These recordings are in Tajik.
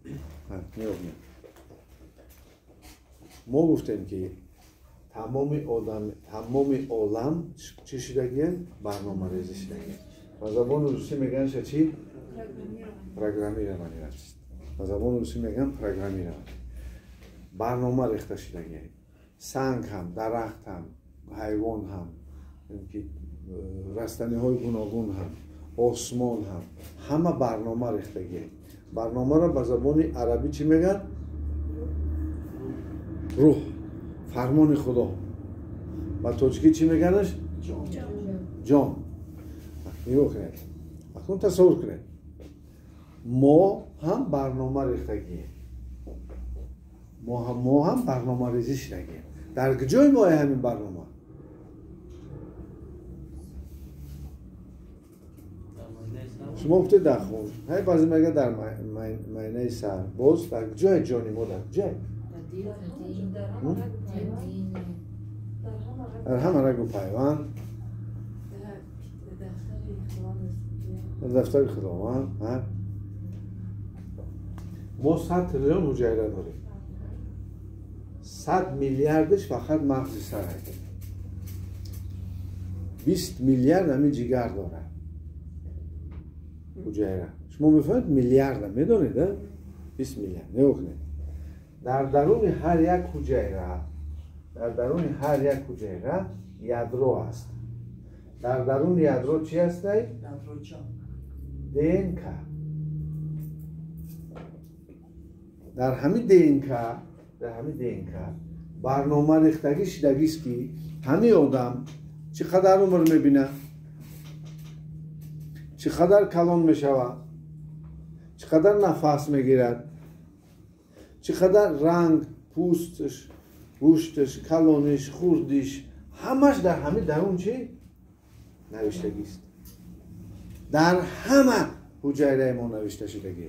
Нигоҳ кунед, мо гуфтем, ки тамоми одам, тамоми олам чӣ шудагиен? Барномарезӣ шудагиен. Ба забони русӣ мегӯянд чӣ? Программирование аст. Ба забони русӣ мегӯянд программирование. Барнома рехта шудагиен. Санг ҳам, дарахт ҳам, ҳайвон ҳам, ки растаниҳои гуногун ҳам, осмон ҳам, ҳама барнома рехтагиен. Барномаро ба забони арабӣ чӣ мегӯянд? Рӯҳ, фармони Худо. Ба тоҷикӣ чӣ мегӯянаш? Ҷон. Нигоҳ кунед, акнун тасаввур кунед, мо ҳам барнома рехтагием, мо ҳам барномарезӣ шудагием. Дар куҷои мо ҳамин барнома? Шумо гуфтед, дар хун, ҳай, баъзе мегӯяд, дар майнаи сар. Боз дар куҷое ҷони мо, дар куҷое? Дар ҳама рагу пайванд, дар дафтари Худованд. Мо 100 триллион ҳуҷайра дорем, 100 миллиардаш фақат мағзи сар, 20 миллиард ҳамин ҷигар дорад ҳуҷайра. Шумо мефаҳмед, миллиарда медонед? 20 миллиард. Нигоҳ кунед, дар даруни ҳар як ҳуҷайра, дар даруни ҳар як ҳуҷайра ядро аст. Дар даруни ядро чӣ ҳастай? ДНК. Дар ҳамин ДНК, дар ҳамин ДНК барнома рехтагӣ шидагист, ки ҳамин одам чӣ қадар умр мебинад, чӣ қадар калон мешавад, чӣ қадар нафас мегирад, чӣ қадар ранг пӯсташ, гӯшташ, калониш, хурдиш, ҳамаш дар ҳамин дарун чӣ навиштагист. Дар ҳама ҳуҷайраи мо навишта шудагӣ.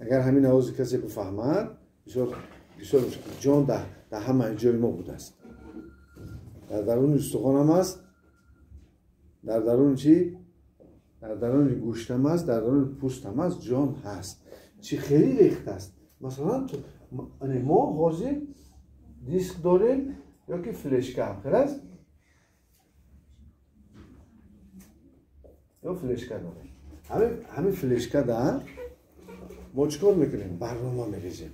Агар ҳамин овози касе бифаҳмад, бисёр бисёр. Ҷон дар ҳамаи ҷои мо будааст. Дар даруни устухонам аст, дар даруни чӣ, дар даруни гӯштам аст, дар даруни пӯстам аст, ҷон ҳаст. Чӣ хеле рехтааст. Масалан, мо ҳозир диск дорем ё ки флешка, хел аст, ё флешка дорем. Ҳамин флешка да мо чӣ кор мекунем? Барнома мерезем.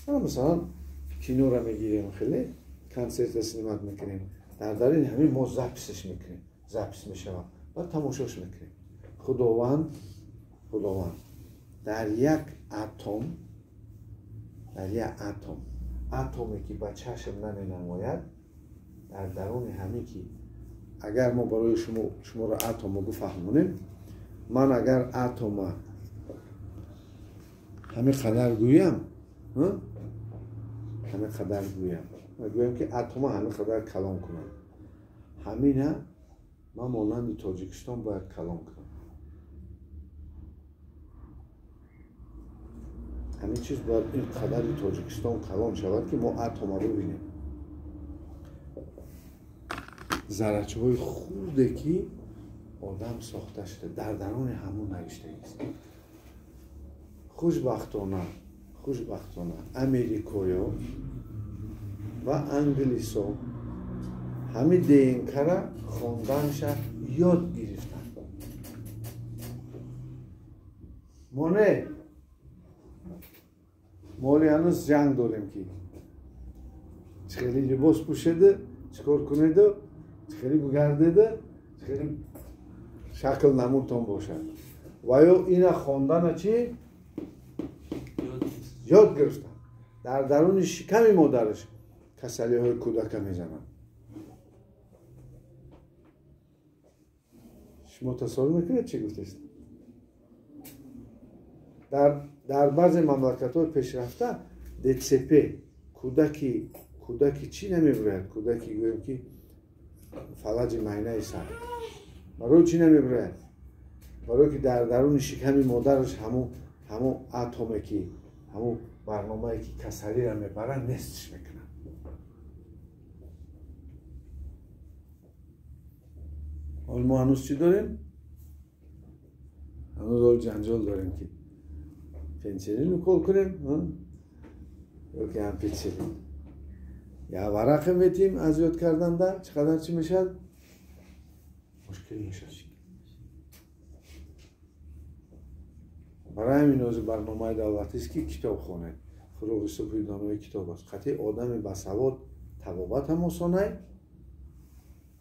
Масалан, киноро мегирем, хеле консерта снимать мекунем. Дар дарини ҳамин мо запись ш мекунем, запись мешавад, баъд тамошош мекунем. Худованд, Худованд дар як атом, дар як атом, атоме ки ба чашм наменамояд, дар даруни ҳамин, ки агар мо барои шумо, шуморо атомо бифаҳмонем, ман агар атома ҳамин қадар гӯям, ҳамин қадар гӯям, гӯям ки атома ҳамин қадар калон кунам, ҳамина ман монанди Тоҷикистон бояд калон кунам. Ҳамин чиз бояд ин қадари Тоҷикистон калон шавад, ки мо атома бибинем. Заррачаҳои хурде ки одам сохта шуда, дар даруни ҳамун навиштагист. Хушбахтона, хушбахтона, америкоё ва англисо ҳамин ДНК-ра хонданша ёд гирифтанд. Мо не, мо ҳоли ҳанӯз ҷанг дорем, ки чӣ хеле либос пӯшеду, чӣ кор кунеду, чӣ хеле бигардеду, чӣ хеле шакл намудтон бошад. Ва ё ина хондана чӣ ёд гирифтанд. Дар даруни шиками модараш касалиҳои кӯдака мезананд. Шумо тасаввур мекунед, чӣ гуфтест? Дар баъзе мамлакатҳои пешрафта ДЦП кӯдаки, кӯдаки чӣ намебирояд, кӯдаки, гӯем ки, фалаҷи майнаи сар. Барои чӣ намебирояд? Барое ки дар даруни шиками модараш ҳамун атоме ки, ҳамун барномае ки касалиро мебарад, нестиш мекунад. Ҳол мо ҳанӯз чӣ дорем? Ҳанӯз ҳол ҷанҷол дорем, ки пенсилин укол кунем ё ки ампитсилин. Я варақе метим аз ёд карданда чӣ қадар чӣ мешавад? Мушкил мешавад. Барои ҳамин ҳозир барномаи давлатист, ки китоб хонед. Фуруғи субҳи донои китоб аст. Қатъи одами басавод табобат ҳам осонай,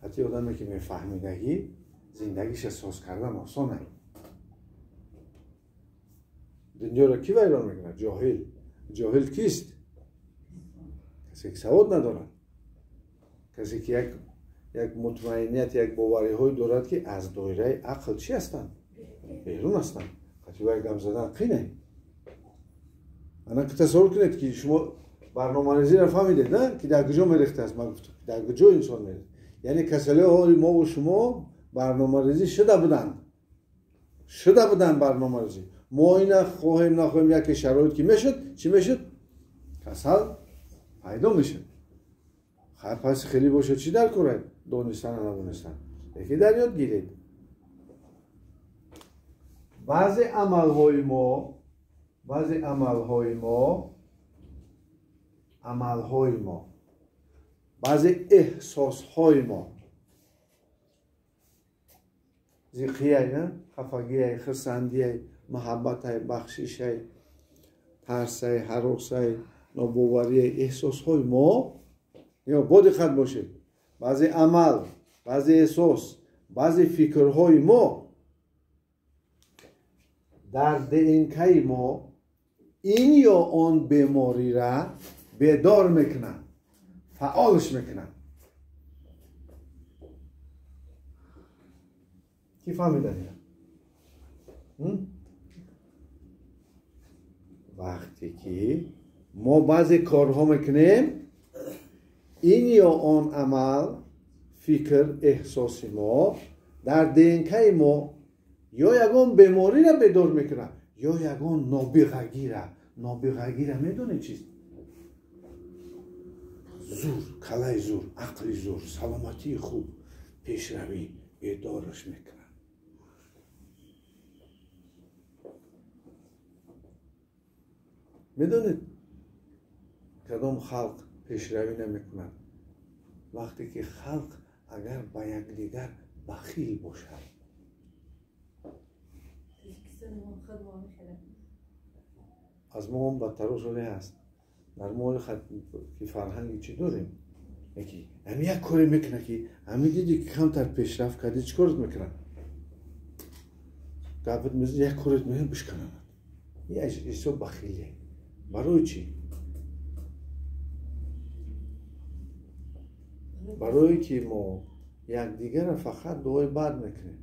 қатъи одаме ки мефаҳмидагӣ зиндагиша соз кардан осонай. Дунёро кӣ вайрон мекунад? Ҷоҳил. Ҷоҳил кист? Касе ки савод надорад, касе ки як мутмаиният, як бовариҳое дорад, ки аз доираи ақл чӣ ҳастанд? Берун ҳастанд. Қатъи вай гап задан қине. Ана ки тасаввур кунед, ки шумо барномарезиро фаҳмидед, на? Ки дар куҷо мерехтааст? Ман гуфтам, дар куҷо инсон мерехт. Яъне касалиҳои мову шумо барномарезӣ шуда буданд. Шуда буданд барномарезӣ. Мо ина хоҳем нахоҳем, яке шароит ки мешуд, чӣ мешуд? Касал пайдо мешуд. Хайр, пас хеле бошад, чӣ дар кор донистан надонистан? Лекин дар ёд гиред. Баъзе амалҳои мо, баъзе амалҳои мо, амалҳои мо, баъзе эҳсосҳои мо, зиқияй, хафагияй, хурсандияй, муҳаббатай, бахшишай, тарсай, ҳаросай, нобоварияй, эҳсосҳои мо, ё бо диққат бошед, баъзе амал, баъзе эҳсос, баъзе фикрҳои мо дар ДНК-и мо ин ё он беморира бедор мекунад, фаъолш мекунад. Кӣ фаҳмида? Вақте ки мо баъзе корҳо мекунем, ин ё он амал, фикр, эҳсоси мо дар ДНК-и мо ё ягон бемориро бедор мекунад, ё ягон нобиғагира. Нобиғагира медонед чист? Зур, калаи зур, ақли зур, саломатии хуб, пешравӣ бедораш мекунад. Медонед кадом халқ пешравӣ намекунад? Вақте ки халқ агар ба якдигар бахил бошад. Аз мо ҳам бадтару шуда ҳаст. Дар мо ки фарҳанги чӣ дорем? Яки ҳами як коре мекунад, ки ҳами диди ки камтар пешрафт кардӣ, чӣ корот мекунад? Гапат мезанад, як корет мекунад, бишканад. Ин ҳисоб бахилие. Барои чӣ? Барое ки мо якдигарро фақат дуои бад мекунем.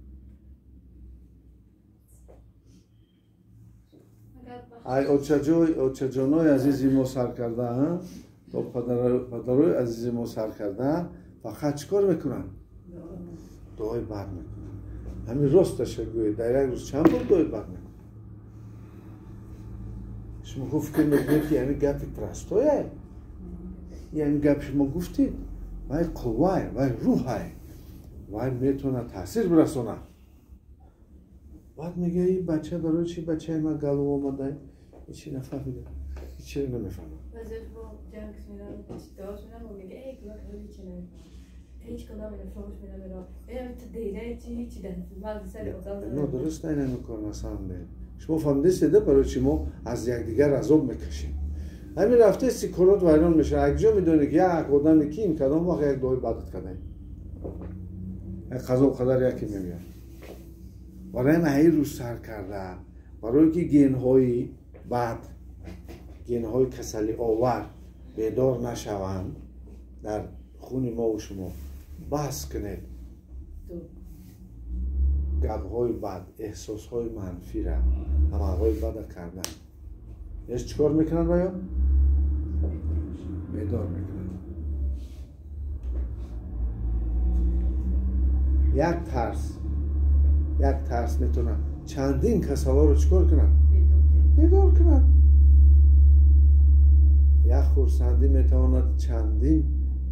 Ай очаҷонои азизи мо сар карда, то падарои азизи мо сар карда, фақат чӣ кор мекунанд? Дуои бад мекунанд. Ҳамин росташа гӯед, дар як рӯз чанд бор дуои бад мекунанд? Шумо фикр мекунед, ки ҳамин гапи простояй? Ҳамин гапи шумо гуфтед, вай қуввай, вай рӯҳай, вай метавонад таъсир бирасонад. Баъд мегӯяд, ин бача барои чи бачаи ман галу омада? Ҳечи нафаҳмида, ҳечиро намефаҳмад. Нодуруст ин кор на самом деле. Шумо фаҳмидастед, барои чи мо аз якдигар азоб мекашем? Ҳамин рафтаисти корот вайрон мешавад. Як ҷо медонед, ки як одаме ки ин кадом вақт як дуои бадат кардаем, як қазо қадар яке мебиёд. Барои ҳамин рӯз сар карда, барое ки генҳои бад, генҳои касалиовар бедор нашаванд дар хуни мову шумо, бас кунед гапҳои бад, эҳсосҳои манфира, амалҳои бада кардан. Ес чӣ кор мекунанд ваё? Бедор мекунанд. Як тарс, як тарс метавонад чандин касалҳоро чӣ кор кунад? Бедор кунад. Як хурсандӣ метавонад чандин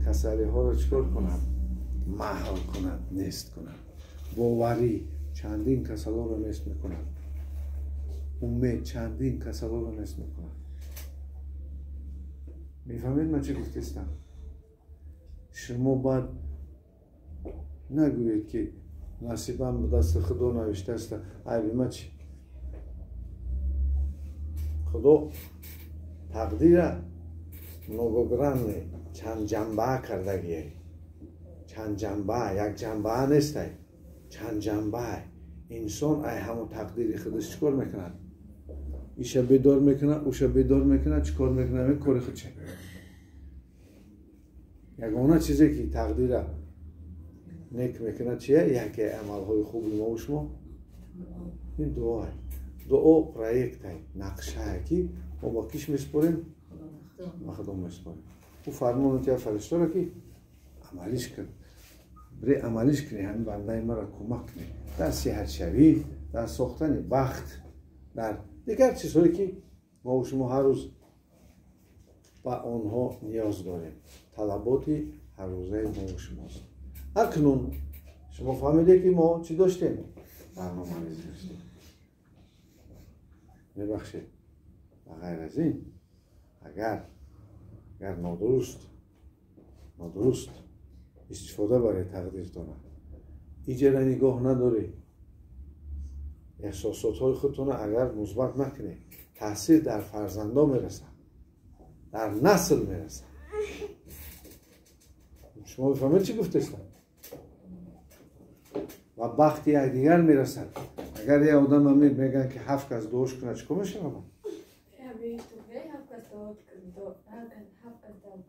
касалиҳоро чӣ кор кунад? Маҳв кунад, нест кунад. Боварӣ чандин касалҳоро нест мекунад. Умед чандин касалоро нест мекунад. Мефаҳмед ман чӣ гуфтестам? Шумо баъд нагӯед, ки насибам ба дасти Худо навиштааст, айби ма чӣ? Худо тақдира многогранный, чандҷанбаа кардагие. Чандҷанбаа, якҷанбаа нестай, чандҷанбаа. Инсон ай ҳамон тақдири худаш чӣ кор мекунад? Иша бедор мекунад, уша бедор мекунад, чӣ кор мекунад? Кори худша. Ягона чизе ки тақдира нек мекунад чия? Яке амалҳои хуби мову шумо ин дуое. Дуо проектай, нақшае, ки мо ба киш месупорем? Ба Худо месупорем. Ӯ фармон метиҳад фариштаро, ки амалиш кун, бире амалиш кунӣ, ҳамин бандаи маро кӯмак кунӣ дар сиҳатшавӣ, дар сохтани бахт, дар дигар чизҳое, ки мову шумо ҳар рӯз ба онҳо ниёз дорем, талаботи ҳаррӯзаи мову шумост. Акнун шумо фаҳмиде, ки мо чӣ доштем? Барномарезӣ доштем. Мебахшед, ба ғайр аз ин, агар нодуруст истифода баред тақдиртона, иҷара нигоҳ надоред, эҳсосотҳои худтона агар мусбат накунед, таъсир дар фарзандо мерасад, дар насл мерасад. Шумо мефаҳмед, чӣ гуфтестам? Ва бахти якдигар мерасад. Агар як одам мегӯянд, ки ҳафт кас дуош кунад, чӣ кор мешавад? Ҳафт кас дуо, ҳафт кас одам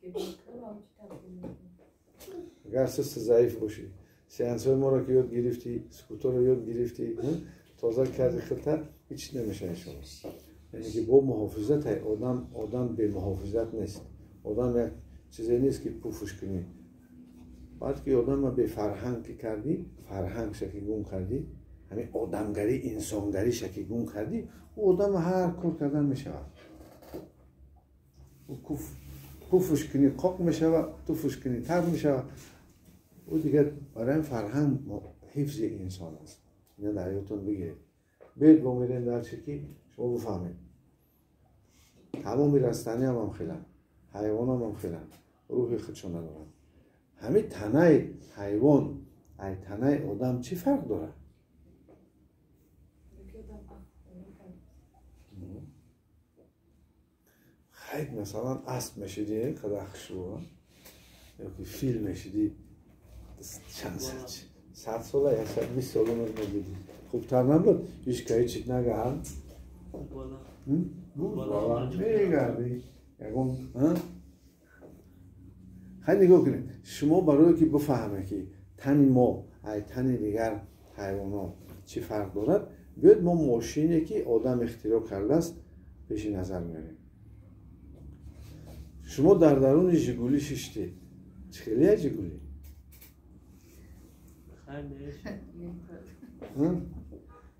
фикри бад кунад, чӣ тақдир мекунад? Агар сист заиф бошӣ, сеансҳои моро ки ёд гирифтӣ, сукуторо ёд гирифтӣ, тоза карди худта, ҳеч намешавад шумо. Яъне ки бо муҳофизат одам, одам бемуҳофизат нест. Одам як чизе нест, ки пуфуш кунӣ. Баъд ки одамро бефарҳанг ки кардӣ, фарҳангша ки гум кардӣ, ҳамин одамгарӣ, инсонгариша ки гум кардӣ, ӯ одам ҳар кор кардан мешавад. Пуфуш кунӣ, қоқ мешавад, туфуш кунӣ, тар мешавад. Ӯ дигар барои фарҳанг ҳифзи инсон аст. Ина дар ёдтон бигиред. Бед бо мерем дар чи, ки шумо бифаҳмед. Тамоми растаниам ҳам хеланд, ҳайвонам ҳам хеланд, рӯҳи худшон надоранд. Ҳамин танаи ҳайвон ай танаи одам чӣ фарқ дорад? Ки одам ақл мекард. Хайд, масалан, асп мешидӣ, қадар хушрӯ, ёки фил мешидӣ, чанд сад сола, 120 сол умр медидӣ. Хубтар набуд? Ҳеч ка ҳечит нагаҳанд? Буд, мегардӣ. Ягон, хай, нигоҳ кунед. Шумо барое ки бифаҳме, ки тани мо ай тани дигар ҳайвонот чӣ фарқ дорад, биёед мо мошине, ки одам ихтироъ кардааст, пеши назар меорем. Шумо дар даруни Жигули шиштед. Чӣ хелия Жигули?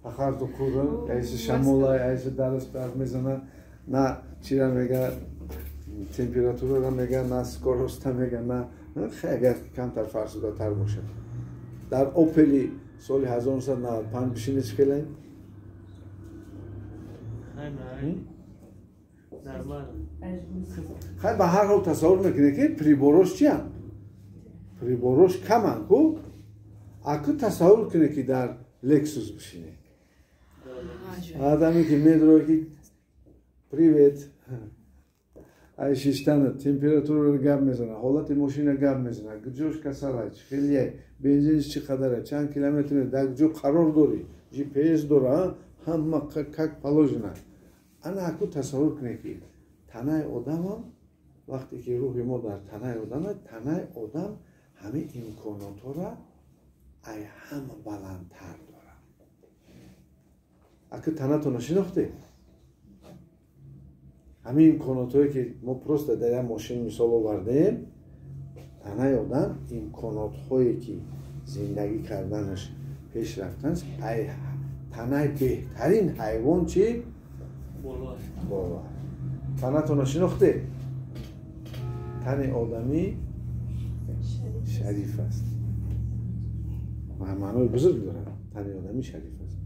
Тахарту кура, айси шамола, айси дарас дар мезана, на чира мега, температурара мега, на скороста мега, на хай, агар камтар фарсудатар бошад. Дар Опели соли 1995 бишинед, чӣ хелаем? Хай, ба ҳар ҳол тасаввур мекунед, ки приборош чиянд? Приборош каманд ку? Аку тасаввур кунед, ки дар Лексус бишинед. Одаме ки медрои, ки привет, ай шиштана температураро гап мезана, ҳолати мошина гап мезана, куҷош касала, чӣ хелия, бензинш чӣ қадара, чанд километр, дар куҷо қарор дорӣ, GPS дора, ҳама как положено. Ана аку тасаввур кунед, ки танаи одамам, вақте ки рӯҳи мо дар танаи одам, танаи одам ҳамин имконотҳоро ай ҳама баландтар дорад. Аку танатонро шинохтед? Ҳамин имконотҳое, ки мо просто дар як мошин мисол овардем, танаи одам имконотҳое, ки зиндагӣ карданаш, пеш рафтанаш, ай танаи беҳтарин ҳайвон чӣ боло. Танатонро шинохтед? Тани одамӣ шариф аст, маънои бузург дорад. Тани одамӣ шариф аст.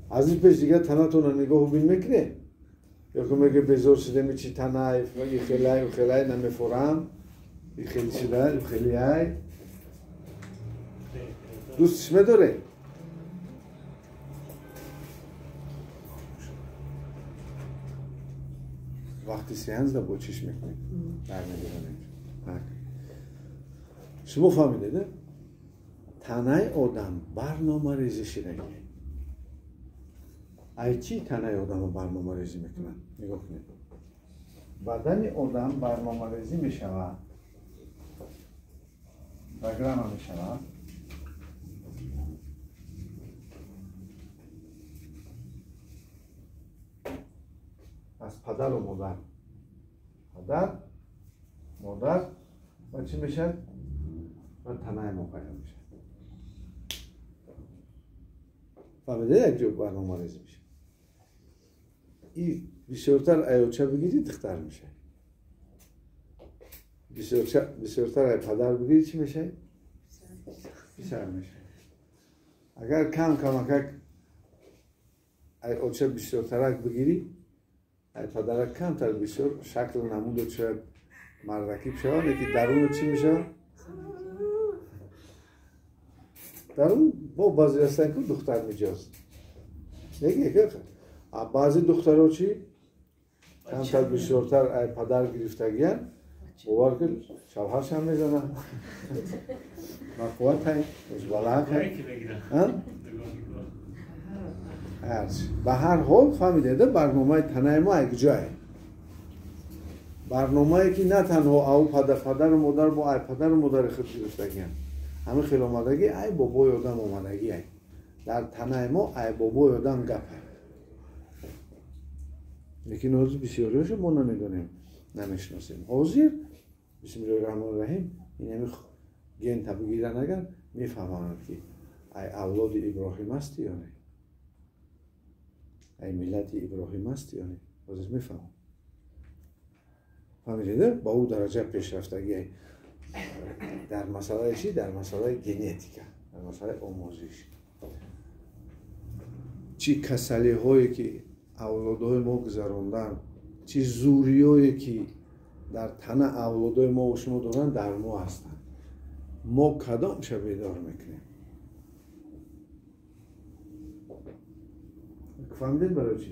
Аз ин пеш дигар танатонро нигоҳу бин мекунед? Ё ки меге безор шудем, чи танай, хелай, хелай намефорам, хели шуда, хели ай. Дӯстш медоред? Вақти сеанс да бо чиш мекунед? Дар медонед. Шумо фаҳмидед, танаи одам барномарезӣ шидагӣ. Ай чӣ танаи одамо барномарезӣ мекунад? Нигоҳ кунед. Бадани одам барномарезӣ мешавад, программа мешавад. Аз падару модар. Падар, модар ва чӣ мешавад? Ва танаи мо пайдо мешавад. Фаҳмида, як ҷо барномарезӣ мешавад. И бисёртар аёча бигирӣ, духтар мешавад. Бисёртар ай падар бигирӣ, чӣ мешавад? Писар мешавад. Агар кам камакак ай оча бисёртарак бигирӣ, ай падарак камтар бисёр шакл намуду шояд мардакӣ бишавад, лекин даруну чӣ мешавад? Дарун бо баъзе ҳастанд ку духтар меҷоз. Неки баъзе духтаро чӣ камтар бисёртар ай падар гирифтагиян, бовар кун шавҳаршам мезанад. Бақувватай, узбалакай. Ба ҳар ҳол фаҳмидед, барномаи танаи мо якҷое. Барномае ки на танҳо ав падару модар бо ай падару модари худ гирифтагиян. Ҳамин хел омадагӣ ай бобои одам омадагӣ ай. Дар танаи мо ай бобои одам гап ай. Лекин ҳозир бисёриҳошо мо намедонем, намешиносем. Ҳозир бисмиллоҳи раҳмони раҳим ин ҳами гента бигиран агар мефаҳманд ки ай авлоди Иброҳим ҳасти ё не, ай миллати Иброҳим ҳасти ё не, ҳозир мефаҳмам. Фаҳмидед, ба ӯ дараҷа пешрафтагӣ ай дар масъалаи чӣ? Дар масъалаи генетика, дар масъалаи омӯзиш. Чӣ касалиҳое ки авлодҳои мо гузаронданд, чӣ зуриҳое ки дар тана авлодҳои мо шумо доранд, дар мо ҳастанд. Мо кадомша бедор мекунем? Фаҳмидед барои чӣ?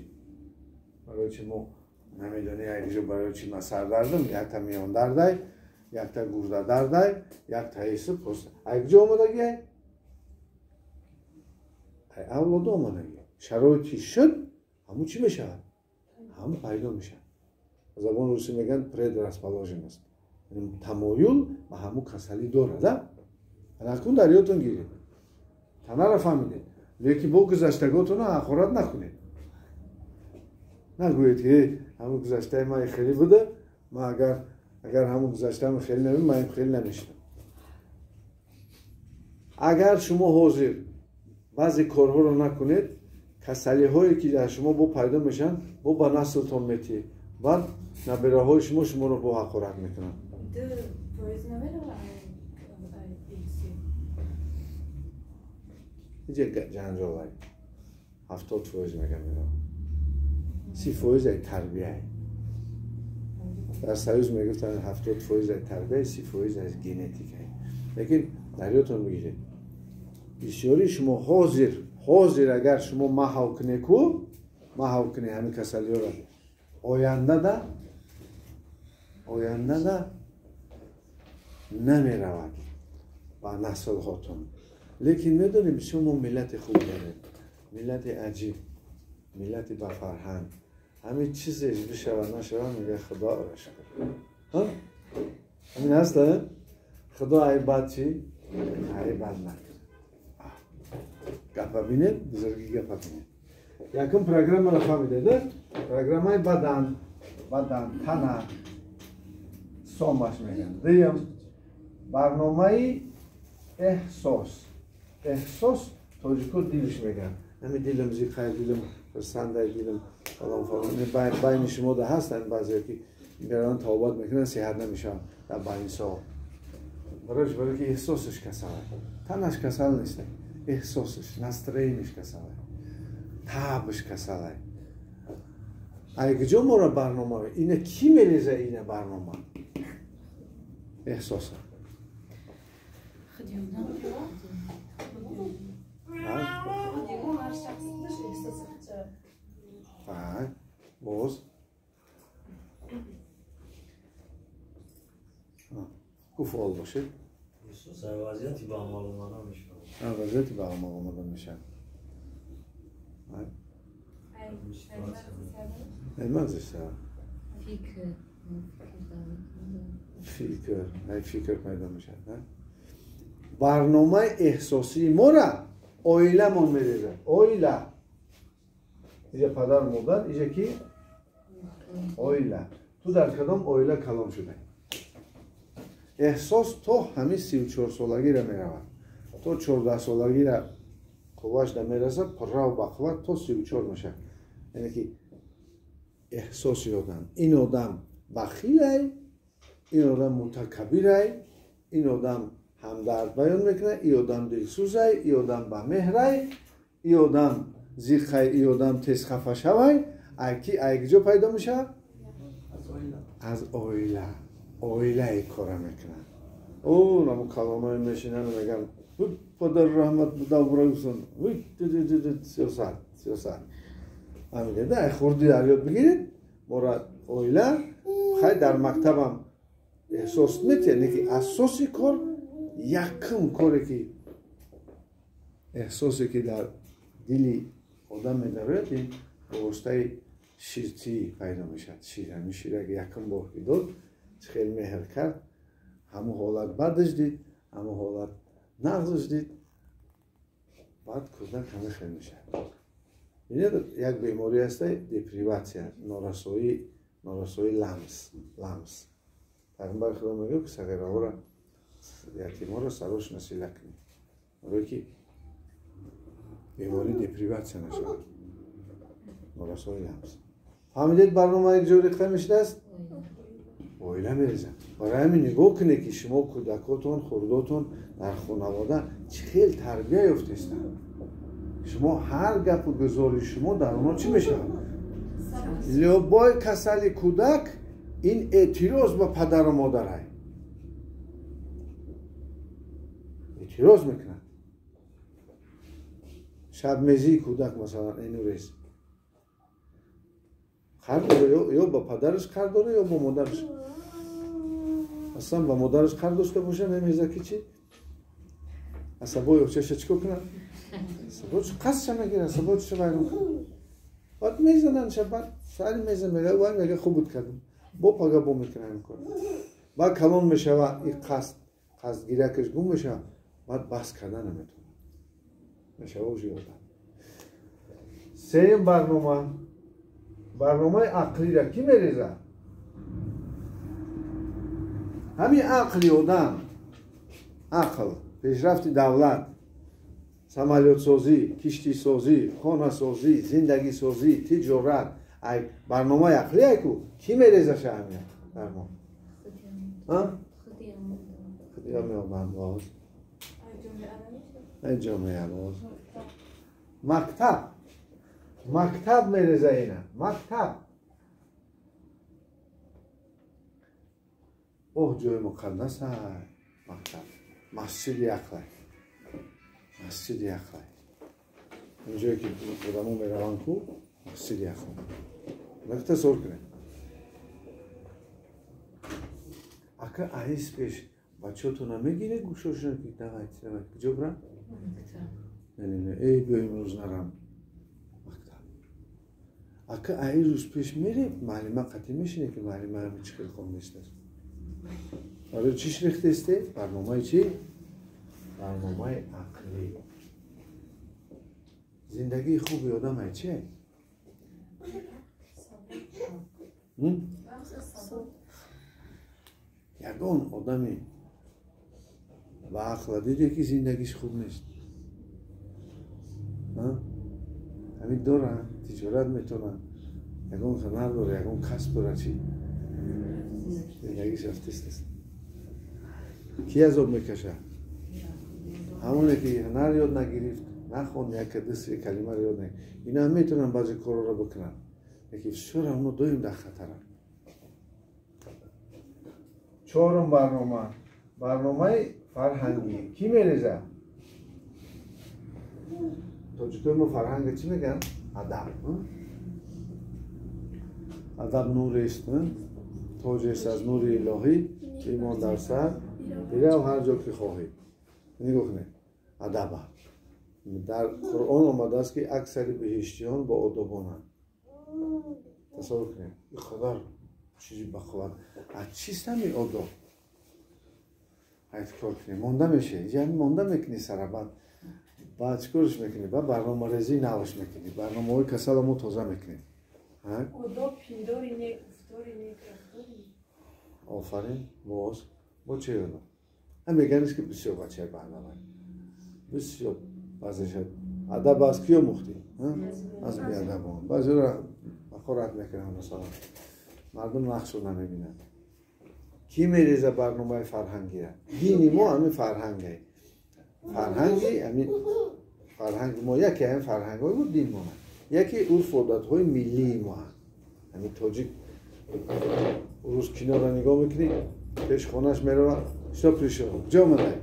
Барои чӣ мо намедонем якҷо барои чӣ ман сардардам, якта миёндардай, якта гурдадардай, якта ису пост. Якҷо омадагӣ? Ай авлодо омадагӣ. Шароити шуд, ҳамун чӣ мешавад? Ҳамун пайдо мешавад. Забони русӣ мегӯянд предрасположенность. Тамоюл ба ҳамун касалӣ дорад, а? Акнун дар ёдтон гиред. Танаро фаҳмидед, лекин бо гузаштаготонро ҳақорат накунед. Нагӯед ки ҳамун гузаштаи ман хеле буда, ман агар ҳамун гузаштаам хеле набуд, ман хеле намешудам. Агар шумо ҳозир баъзе корҳоро накунед, касалиҳое ки дар шумо бо пайдо мешаванд, бо ба наслтон метиҳед. Баъд набираҳои шумо шуморо бо ҳақорат мекунанд. Инҷа ҷанҷол ай. 70% мегам ино. 30% ай тарбия. Дар Союз мегуфтанд 70% ай тарбия, 30% аз генетика. Лекин дар ёдтон бигиред. Бисёри шумо ҳозир агар шумо маҳав кунед ку, маҳав кунед ҳамин касалиҳоро, ояндада намеравад ба наслҳотон. Лекин медонем бисёр мо миллати хуб дорем, миллати аҷиб, миллати ба фарҳанг. Ҳамин чизеш бишавад нашавад, мегӯяд Худоро шукр. Ҳамин аст, Худо ай бад чӣ? Ай бад накунад. Гапа бинед, бузурги гапа бинед. Якум программаро фаҳмидед, программаи бадан, тана, сомаш мегӯянд. Дуюм барномаи эҳсос. Эҳсос тоҷико дилш мегӯянд. Ҳамин дилам зиқай, дилам хурсандай, дилам фалон фалон. Байни шумо да ҳастанд баъзе ки мераванд тавбат мекунанд, сиҳат намешаванд дар байни соҳ. Барои ки эҳсосаш касал, танаш касал нест, эҳсосаш, настроенияш касал. Табаш касалай. Ай куҷо моро барнома? Ина кӣ мереза ина барнома? Эҳсоса. Боз. Гуфт фаъол бошед. Вазъияти ба амал омада мешавад. Вазъияти ба амал омада мешавад. Мағзи сар. Фикр, фикр пайдо мешавад. Барномаи эҳсосии мора оиламон мерезад. Оила. Иҷа падар модар, иҷа ки? Оила. Ту дар кадом оила калон шудаӣ? Эҳсос то ҳамин 34-солагиро меравад. То 14-солагиро қувваш намерасад, пуррав ба қувват то 34 мешавад. Яъне ки эҳсоси одам. Ин одам бахилай, ин одам мутакаббирай, ин одам ҳамдард баён мекунад, ин одам дилсӯзай, ин одам ба меҳрай, ин одам зиқай, ин одам тезхафашавай. Ай куҷо пайдо мешавад? Аз оила. Оилаи кора мекунад. О, наму калоное мешинанд мегӯянд падар раҳмат даврасон. Сиёсат, сиёсат. Ҳамин ай хурдӣ дар ёд бигиред, мора оила хай дар мактабам эҳсос метиҳад, не ки асоси кор якум коре ки эҳсосе ки дар дили одам медарояд, ин ба воситаи ширтӣ пайдо мешавад. Шир, ҳамин шира ки якум бор ки дод, хеле меҳр кард, ҳамун ҳолат бадаш дид, ҳамун ҳолат нағзаш дид, баъд кӯдак ҳама хел мешавад. Бинед, як беморӣ ҳаста, деприватсия, норасоии ламс, ламс. Пайғамбари Худо мегӯяд, ки сағираҳоро, ятимҳоро сарош насила кунед, барое ки бемории деприватсия нашавад, норасоии ламс. Фаҳмидед барнома як ҷо рехта мешудааст? Оила мерезад. Барои ҳамин нигоҳ кунед, ки шумо кӯдакотон, хурдотон дар хонавода чӣ хел тарбия ёфтаистанд. Шумо ҳар гапу гузори шумо дар онҳо чӣ мешавад? Любой касали кӯдак ин эътироз ба падару модарай. Эътироз мекунад. Шабмезии кӯдак масалан энурез. Қар дора, ё ба падараш қар дора, ё ба модараш. Аслан ба модараш қар дошта боша, мемеза ки чӣ? Асабои очаша чӣ кор кунад? Асабош қасдша мегирад, асабоша вайрон кунад. Баъд мезананд ша, баъд сари мезан, мега, вай мега хуб буд кардам. Бо пага бо мекунад ин кор. Баъд калон мешава, и қасд, қасдгиракаш гум мешава, баъд баҳс карда наметавонад. Мешава уже одам. Сеюм барнома, барномаи ақлиро кӣ мерезад? Ҳамин ақли одам, ақл, пешрафти давлат, самолётсозӣ, киштисозӣ, хонасозӣ, зиндагисозӣ, тиҷорат, ай барномаи ақлӣ айку кӣ мерезаша ҳамин дар мо? Худи одам боз. Ай ҷомеа боз. Мактаб. Мактаб мереза ина. Мактаб. Оҳ, ҷои муқаддас ай мактаб. Масҷиди ақлай. Масҷиди ақлай. Он ҷое ки одамо мераванд ку, масҷиди ақлай. Ман тасаввур кунед. Ака аис пеш бачаҳотона мегиред гӯшошона ки давайте, давайте. Куҷо бирам? Не, не, не, эй, биё имрӯз нарам. Мактаб. Ака аи рӯз пеш меред, муаллима қатъӣ мешинед ки муаллима ҳами чӣ хел хондааст. Барои чӣ рехтаисте? Барномаи чӣ? Барномаи ақлӣ. Зиндагии хуби одам ай чи? Ягон одами ба ақла диде ки зиндагиш хуб нест. Ҳамин дора, тиҷорат метавонад, ягон ҳунар дора, ягон касб дора, чӣ? Зиндагиш рафтист аст. Ки азоб мекашад? Ҳамоне ки ҳунар ёд нагирифт, Нахонд, як ду се калимаро ёд нагирифт. Ина ҳам метавонанд баъзе корҳоро бикунанд, лекин всё равно доим дар хатаранд. Чорум барнома, барномаи фарҳангӣ. Кӣ мерезад? Тоҷикои мо фарҳанга чӣ мегӯянд? Адаб. Адаб нурест, тоҷест аз нури илоҳӣ, имон дар сар, бирав ҳар ҷо ки хоҳӣ. Нигоҳ кунед, адаба. Дар Қуръон омадааст, ки аксари биҳиштиён бо одобонанд. Тасаввур кунед, ин қадар чизи бақувват. Аз чист ҳамин одоб? Ҳайт кор кунед, монда мешавӣ, инҷа ҳамин монда мекунӣ сара, баъд чӣ корш мекунӣ? Баъд барномарезии навш мекунӣ, барномаҳои касала мо тоза мекунем. Одоб, пиндори нек, гуфтори нек, рафтори нек. Офарин, боз бо чӣ одоб? Ҳам меганиш ки бисёр бачаи баъдавай, бисёр баъзеша адаб аз киё мухтӣ? Аз беадабон. Баъзеро ҳақорат мекунанд, масалан мардум нақшро намебинанд. Кӣ мереза барномаи фарҳангира? Дини мо ҳамин фарҳанге. Фарҳанги ҳамин фарҳанги мо, яке ҳамин фарҳангҳои мо дин мо, яке урфу одатҳои миллии мо. Ҳамин тоҷик рӯз киноро нигоҳ мекунӣ, пеш хонаш мерава, что пришёл? Куҷо омадай?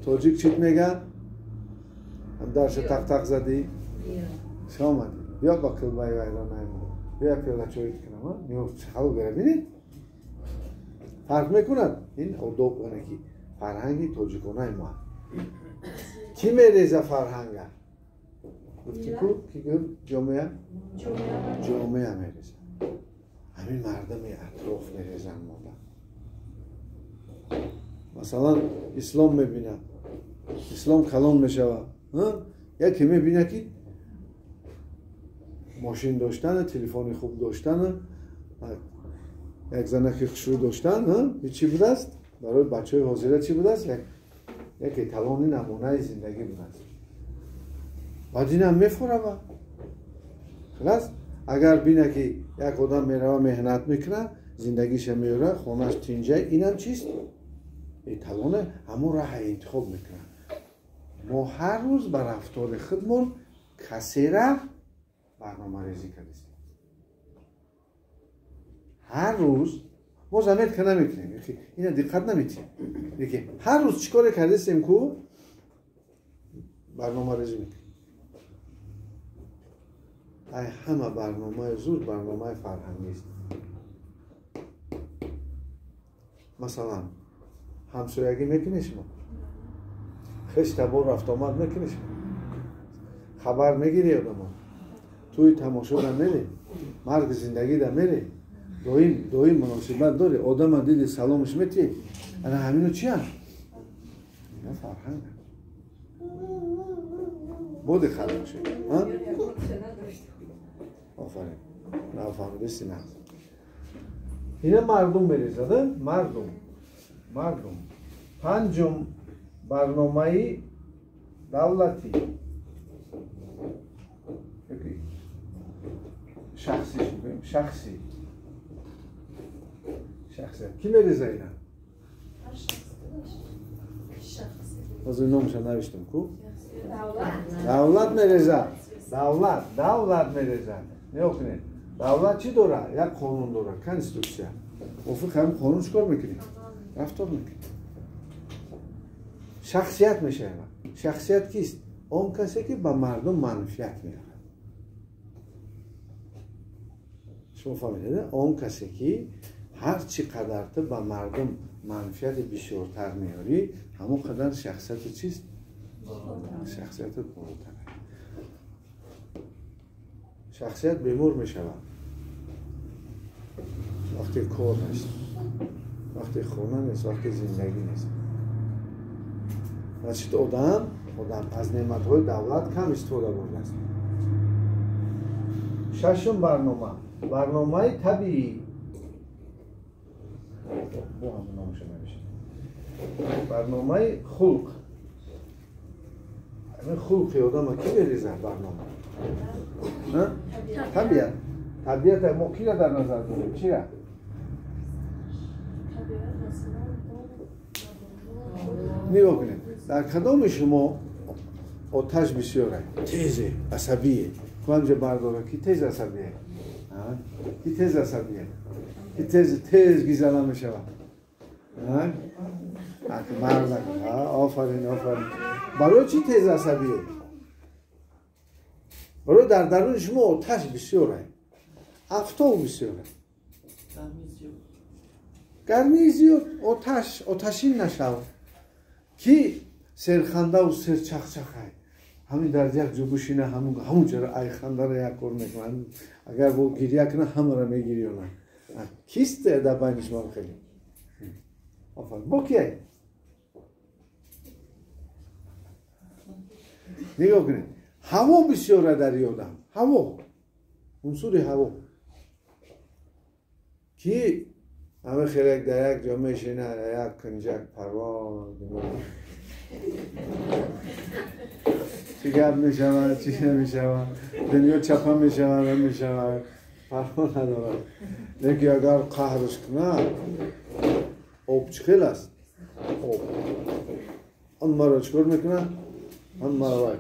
Тоҷик чит мега? Ҳам дарша тақ-тақ задӣ? Чӣ омадӣ? Биё ба килбаи вайронаи мо, биё пиёла чой кунам, нигоҳ чӣ бера, бинед? Фарқ мекунад ин одоб, оне ки фарҳанги тоҷиконаи мо. Кӣ мереза фарҳанга? Гуфтӣ ку, ки гуфт? Ҷомеа? Ҷомеа мереза. Ҳамин мардуми атроф мерезанд мода. Масалан, ислом мебинад, ислом калон мешавад, яке мебинад, ки мошин доштана, телефони хуб доштана, як занаки хушрӯ доштан, чӣ будааст? Барои бачаҳои ҳозира чӣ будааст? Як эталони намунаи зиндагӣ будааст. Баъд инам мефорава. Халас, агар бина ки як одам мерава, меҳнат мекунад, зиндагиша меёра, хонаш тинҷа, инам чист? Эталоне, ҳамон раҳа интихоб мекунад. Мо ҳар рӯз ба рафтори худмон касера барномарезӣ кардастем. Ҳар рӯз мо заметка намекунем, ина диққат наметиҳем, лекин ҳар рӯз чӣ коре кардастем ку барномарезӣ мекунем. Ай ҳама барномаи зуд барномаи фарҳангист. Масалан, ҳамсоягӣ мекунӣ шумо? Хеш табор рафтомад мекунӣ шумо? Хабар мегирӣ одамо? Тӯи тамошода мерӣ? Марги зиндагида мерӣ? Доим доим муносибат дорӣ? Одама диди саломаш метиҳӣ? Ана ҳамино чиянд? Ина фарҳанг. Бо диққат бошед. Офарин. Нафаҳмидисти на. Ина мардум мерезад, мардум. Мардум. Панҷум барномаи давлатӣ. Шахсӣ мегӯем, шахсӣ. Шахсият. Кӣ мереза ина? Ҳозир номаша навиштам ку? Давлат мереза. Давлат, давлат мереза. Нигоҳ кунед. Давлат чӣ дора? Як қонун дора, конститутсия. Мувофиқи ҳамин қонун чӣ кор мекунӣ? Рафтор мекунӣ. Шахсият мешавад. Шахсият кист? Он касе ки ба мардум манфиат меорад. Шумо фаҳмидед? Он касе ки ҳар чӣ қадар ту ба мардум манфиати бисёртар меорӣ, ҳамон қадар шахсияти чист? Шахсияти болотар. Шахсият бемор мешавад вақте кор нест, вақте хона нест, вақте зиндагӣ нест. Значит, одам аз неъматҳои давлат кам истифода бурдааст. Шашум барнома, барномаи табиӣ. Бо ҳам номаша навишем. Барномаи хулқ. Ҳамин хулқи одама кӣ мерезад барнома? Табиат. Табиата мо кира дар назар дорем? Чира? Нигоҳ кунед, дар кадоми шумо Оташ бисёре, тезе, асабие. Куамҷа бардора, ки тез асабие? Ки тез асабие? Ки тез тез гизала мешавад? Мардак. Офарин, офарин. Барои чӣ тез асабие? Барои дар даруни шумо оташ бисёре, афтов бисёре, гармии зиёд, оташ, оташин нашав. Ки серхандаву серчахчахай, ҳамин дар як ҷо бишина, ҳамун ҷара айхандара як кор мекунад. Агар бо гиря кунад, ҳамаро мегирёнад. Кист дар байни шумо хеле? Офарин. Бо кияй? Нигоҳ кунед, ҳаво бисёра дар ёдам. Ҳаво, унсури ҳаво, ки ҳама хеле дар як ҷо мешина, як кунҷак парвоз, чӣ гап мешавад, чӣ намешавад, дунё чапа мешавад, намешавад, парво надорад. Лекин агар қаҳрш кунад, об чӣ хел аст? Об он маро чӣ кор мекунад? Он маро вай.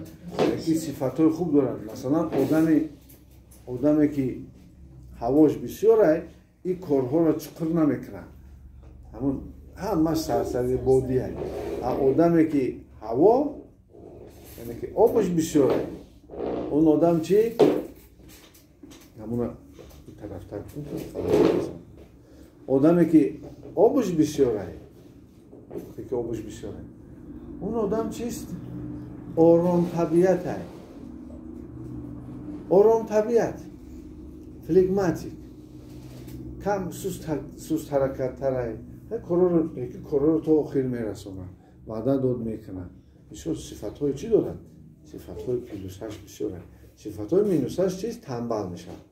Яки сифатҳои хуб дорад. Масалан, одаме ки ҳавош бисёрай, ин корҳоро чуқур намекунад, ҳамун ҳамаш сарсари бодиай. А одаме ки ҳаво, яъне ки обаш бисёрай, он одам чӣ? Ҳамуна тарафтар. Одаме ки обаш бисёрай, ки обаш бисёрай, он одам чист? Оромтабиатай. Оромтабиат, флегматик, кам суст ҳаракаттарай, корро то охир мерасонад, ваъда дод мекунад. Бисёр сифатҳои чӣ дорад? Сифатҳои плюсаш бисёрад. Сифатҳои минусаш чист? Танбал мешавад.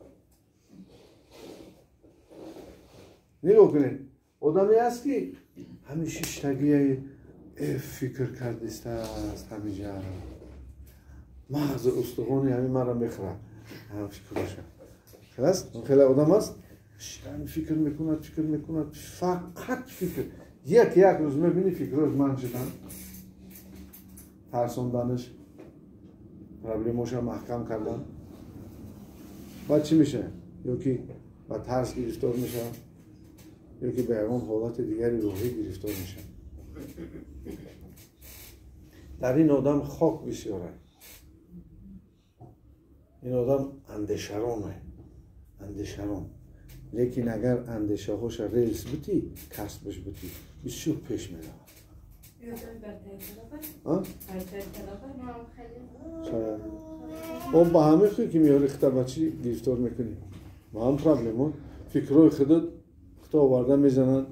Нигоҳ кунед, одаме аст ки ҳамин шиштагияи фикр кардистааст, ҳамиҷа мағзи устухони ҳамин маро мехӯрад, ҳам фикроша. Хеласт? Хеле одам аст, фикр мекунад, фикр мекунад, фақат фикр. Як як рӯз мебинӣ, фикрош ман шудан, тарсонданаш, проблемаша маҳкам кардан. Баъд чӣ мешавад? Ё ки ба тарс гирифтор мешавад, ё ки ба ягон ҳолати дигари рӯҳӣ гирифтор мешавад. Дар ин одам хок бисёрад. Ин одам андешаронае, андешарон. Лекин агар андешаҳоша релс бутӣ, касбаш бутӣ, бисёр пеш меравад. Шояд. О, ба ҳамин хуй ки меёри хита ба чӣ гирифтор мекунӣ? Ба ҳам проблемо. Фикрҳои худат хита оварда мезананд.